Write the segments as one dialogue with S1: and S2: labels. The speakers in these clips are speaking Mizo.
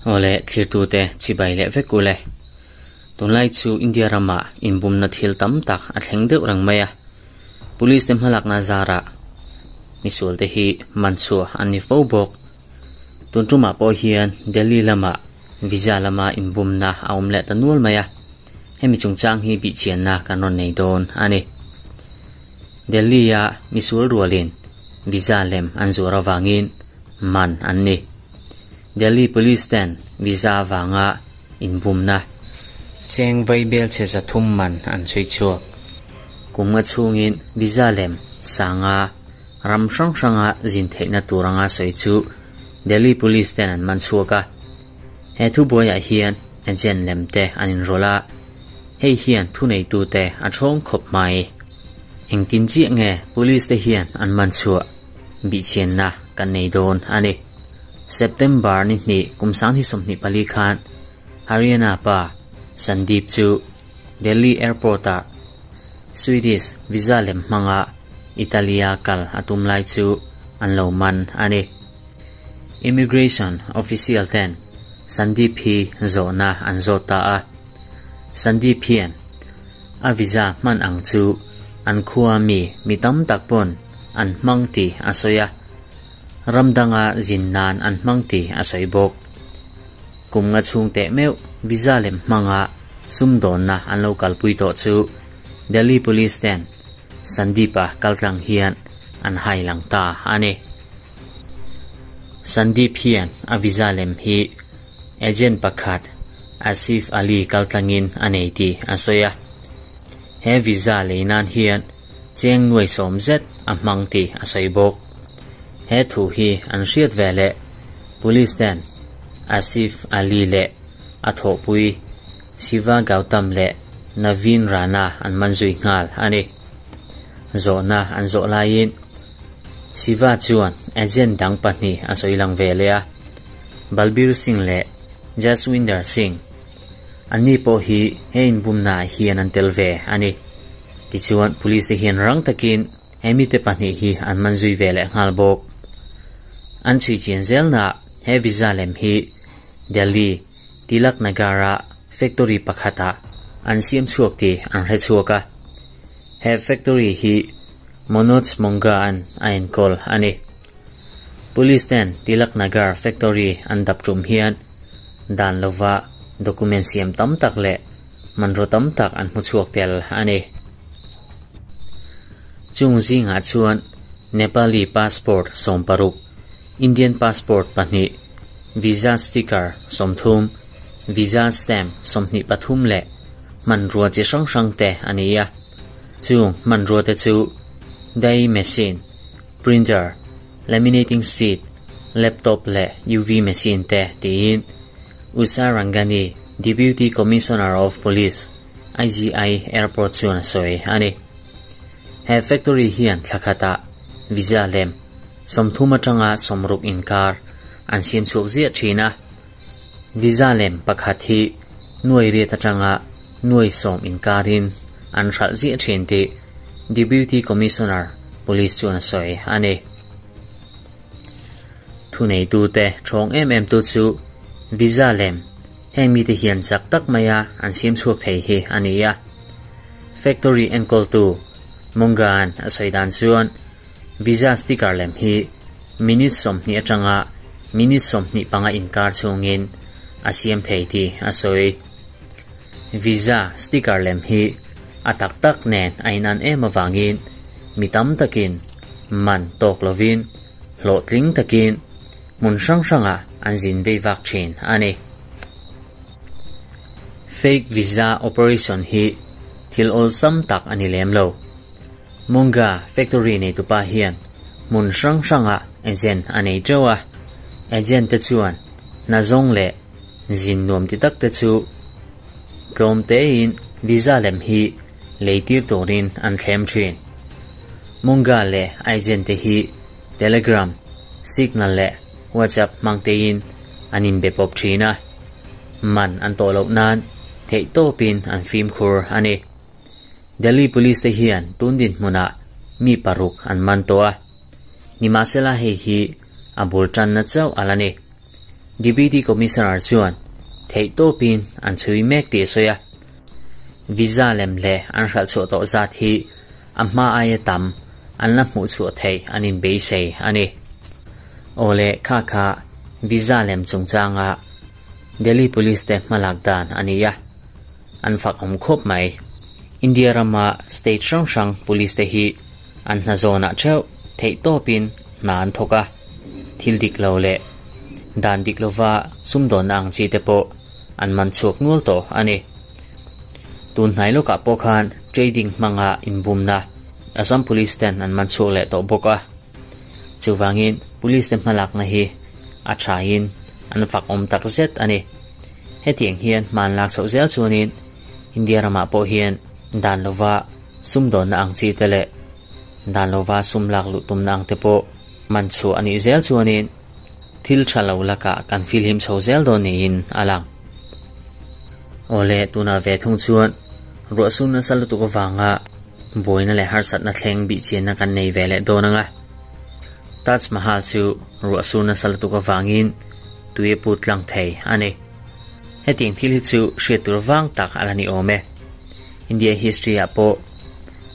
S1: Awle thlirtute chibai leh vek ule. Tunlai chu India ramah inbumna thil tam tak a thleng deuh reng mai a. Police te hmalakna zarah misualte hi man chhuah an ni fo bawk. Tun tumah pawh hian Delhi lamah visa lama inbumna a awm leh ta nual mai a. Hemi chungchang hi bihchianna kan rawn nei dawn a ni. Delhi-a misual rualin visa lem an zuar avangin man an ni. Delhi Police ten visa avanga inbumna cheng vaibel chhe 300 man an chhui chhuak. Kum nga chhungin visa lem sanga ram hrang hranga zin theihna tur anga sawi chu Delhi Police ten an man chhuak a. He thubuaiah hian agent lem te an inrawlh a, hei hian thuneitute a thawng khawp mai. Engtin chiah nge Police te hian an man chhuah bihchianna kan nei dawn a ni. September ni hnih kum 2024 khan Haryana pa Sandeep chu Delhi Airport-ah Swedish visa lem hmanga Italy-a kal a tum lai chu an lo man a ni. Immigration official ten Sandeep hi zawhna an zawt ta a. Sandeep hian a visa hman ang chu an khua mi mi tam tak pawn an hmang tih a sawi a. Ram danga zin nan an hmang tih a sawi bawk. Kum nga chhung teh meuh visa lem hmanga sumdawnna an lo kalpui tawh chu Delhi Police ten Sandeep-a kaltlang hian an hai lang ta a ni. Sandeep hian a visa lem hi agent pakhat Asif Ali kaltlangin a nei tih a sawi a. He visa lei nan hian cheng nuai sawm zet a hmang tih a sawi bawk. He thu hi an hriat ve leh Police ten Asif Ali leh a thawhpui Shiva Gautam leh Naveen Rana an man zui nghal a ni. Zawhna an zawh laiin Shiva chuan agent dang pahnih a sawi lang ve leh a, Balbir Singh leh Jaswinder Singh. Anni pawh hi he inbumnaah hian an tel ve a ni. Tichuan police te hian rang takin he mite pahnih hi an man zui ve leh nghal bawk. An chhui chian zelnaah he visa lem hi Delhi Tilak Nagar-a factory pakhatah an siam chhuak tih an hre chhuak a. He factory hi Manoj Monga-a'n a enkawl a ni. Police ten Tilak Nagar factory an dap tum hian dan lova document siam tam tak leh hmanraw tam tak an hmu chhuak tel a ni. Chung zingah chuan Nepali passport 16, Indian passport pahnih, visa sticker 30, visa stamp 23 leh hmanrua chi hrang hrang te a ni a. Chung hmanrua te chu dye machine, printer, laminating sheet, laptop leh UV machine te tiin Usha Rangani, Deputy Commissioner of Police, IGI Airport chuan a sawi a ni. He factory hian thla khatah visa lem 30 atanga 60 inkar an siam chhuak ziah thin a. Visa lem pakhat hi nuai riat atanga nuai sawm inkarin an hralh ziah thin tih Deputy Commissioner Police chuan a sawi a ni. Thuneitute thawng em em tu chu visa lem heng mite hian chak tak maia an siam chhuak thei hi a ni a. Factory enkawltu Monga-a'n a sawi dan chuan visa sticker lem hi minute 20 atanga minute 25 inkar chhungin a siam thei tih a sawi. Visa sticker lem hi a tak tak nen a inan em avangin mi tam takin man tawk lovin hlawhtling takin hmun hrang hrangah an zin vei vak thin a ni. Fake visa operation hi thil awlsam tak a ni lem lo. Monga factory neitupa hian hmun hrang hrangah agent a nei teuh a. Agent te chuan hna zawng leh zin nuam ti tak te chu tlawm tein visa lem hi leitir turin an thlem thin. Monga leh agent te hi Telegram, Signal leh WhatsApp hmang tein an inbe pawp thin a. Man an tawh loh nan theih tawpin an fimkhur a ni. Delhi Police te hian tun dinhmunah mi paruk an man tawh a. Nimahsela hei hi a bul tanna chauh a la ni. Deputy Commissioner chuan theihtawpin an chhui mek tih a sawi a. Visa lem leh an hralh chhuah tawh zat hi a hma aia tam an la hmuh chhuah theih an inbeisei a ni. Aw le kha kha visa lem chungchanga Delhi Police te hmalak dan a ni a, an fak awm khawp mai. India rama state hrang hrang police te hi an hna zawnah theuh theihtawpin hna an thawk a, thil dik lo leh dan dik lova sumdawnna ang chi te pawh an man chhuak nual tawh a ni. Tun hnai lawkah pawh khan trading hmanga inbumna Assam Police ten an man chhuak leh tawh bawk a. Chuvangin Police te hmalakna hi a thain an fak awm tak zet a ni. Hetiang hian hma an lak chhoh zel chuanin India ramah pawh hian dan lova sumdawnna ang chi te leh dan lova sum lak luh tumna ang te pawh man chhuah a nih zel chuanin thil tha lo lakah kan filhim chho zel dawn niin a lang. Awle, tunah ve thung chuan ruahsur nasa lutuk avanga buaina leh harsatna thleng bihchianna kan nei ve leh dawn ang a. Taj Mahal chu ruahsur nasa lutuk avangin tui a put tlang thei a ni. Hetiang thil hi chu hriat tur vang tak a la ni awm e. India history ah pawh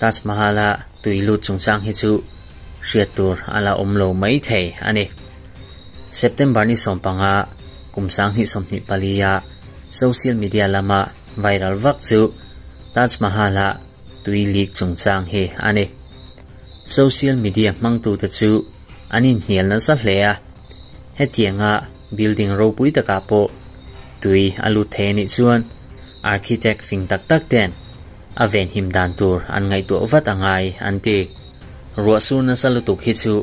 S1: Taj Mahal a tui lut chungchang hi chu hriat tur a la awm lo mai thei a ni. September ni 15 kum 2024 a social media lama viral vak chu Taj Mahal a tui leak chungchang hi a ni. Social media hmangtute chu an inhnial nasa hle a, hetianga building ropui takah pawh tui a lut thei a nih chuan architect fing tak tak ten a venhim dan tur an ngaihtuah vat a ngai an ti. Ruahsur nasa lutuk hi chu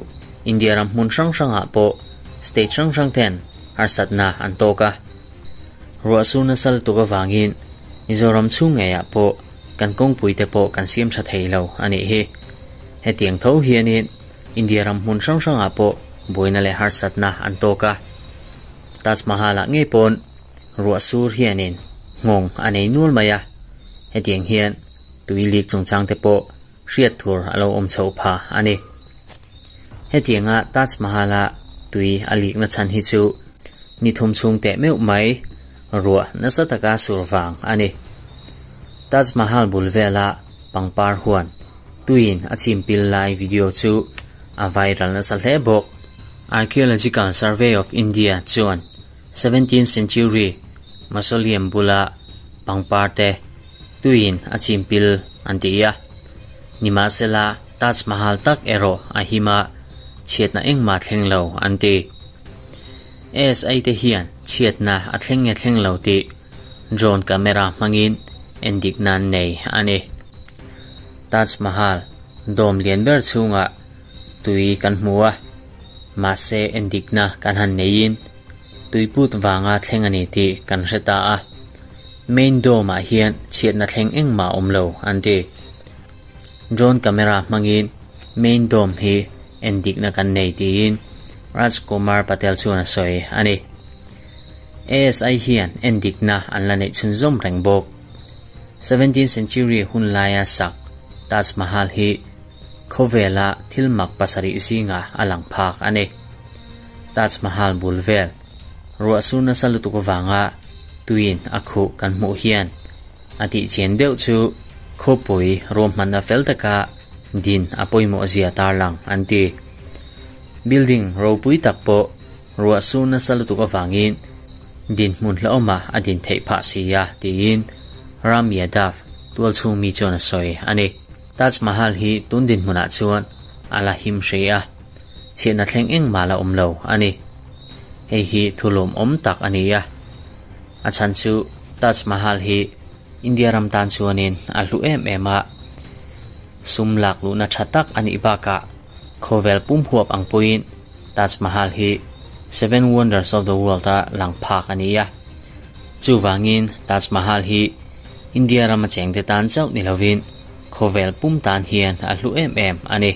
S1: India ram hmun hrang hrangah pawh state hrang hrang ten harsatna an tawk a. Ruahsur nasa lutuk avangin Mizoram chhung ngeiah pawh kan kawngpui te pawh kan siam tha thei lo a nih hi. Hetiang tho hianin India ram hmun hrang hrangah pawh buaina leh harsatna an tawk a. Taj Mahal-ah ngei pawn ruah sur hianin nghawng a nei nual mai a, hetiang hian tui lik chungchang te pawh hriat tur a lo awm chhoh pha a ni. Hetianga Taj Mahal-a tui a likna chhan hi chu ni thum chhung teh meuh mai ruah nasa taka sur vang a ni. Taj Mahal bul vela pangpar huan tuiin a chim pil lai video chu a viral nasa hle bawk. Archaeological Survey of India chuan 17th century mausoleum bula pangpar te tuiin a chim pil an ti a. Nimahsela Taj Mahal tak erawh a him a, chhiatna engmah thleng lo an ti. ASI te hian chhiatna a thleng nge thleng lo tih drone camera hmangin endikna an nei a ni. Taj Mahal dawm lian ber chhungah tui kan hmu a, mahse endikna kan han neiin tui put vanga thleng a ni tih kan hre ta a. Main dome-ah hian chhiatna thleng engmah a awm lo an ti. Drone camera hmangin main dome hi endikna kan nei tiin Raj Kumar Patel chuan a sawi a ni. ASI hian endikna an la neih chhunzawm reng bawk. 17th century hun laia sak Taj Mahal hi khawvela thil mak pasarih zinga a lang phak a ni. Taj Mahal bul vel ruahsur nasa lutuk avanga tuiin a khuh kan hmuh hian a tihchian deuh chu khawpui ruahmanna fel taka din a pawimawh zia tarlang an ti. Building ropui tak pawh ruahsur nasa lutuk avangin dinhmun hlauhawmah a din theih phah si a tiin Ram Yadav tualchhung mi chuan a sawi a ni. Taj Mahal hi tun dinhmunah chuan a la him hrei a, chhiatna thleng engmah la awm lo a ni. Hei hi thu lawmawm tak a ni a, a chhan chu Taj Mahal hi India ram tan chuanin a hlu em em a, sum lak luhna tha tak a nih bakah khawvel pum huap ang pawhin Taj Mahal hi Seven Wonders of the World-a lang phak a ni a. Chuvangin Taj Mahal hi India rama chengte tan chauh ni lovin khawvel pum tan hian a hlu em em a ni.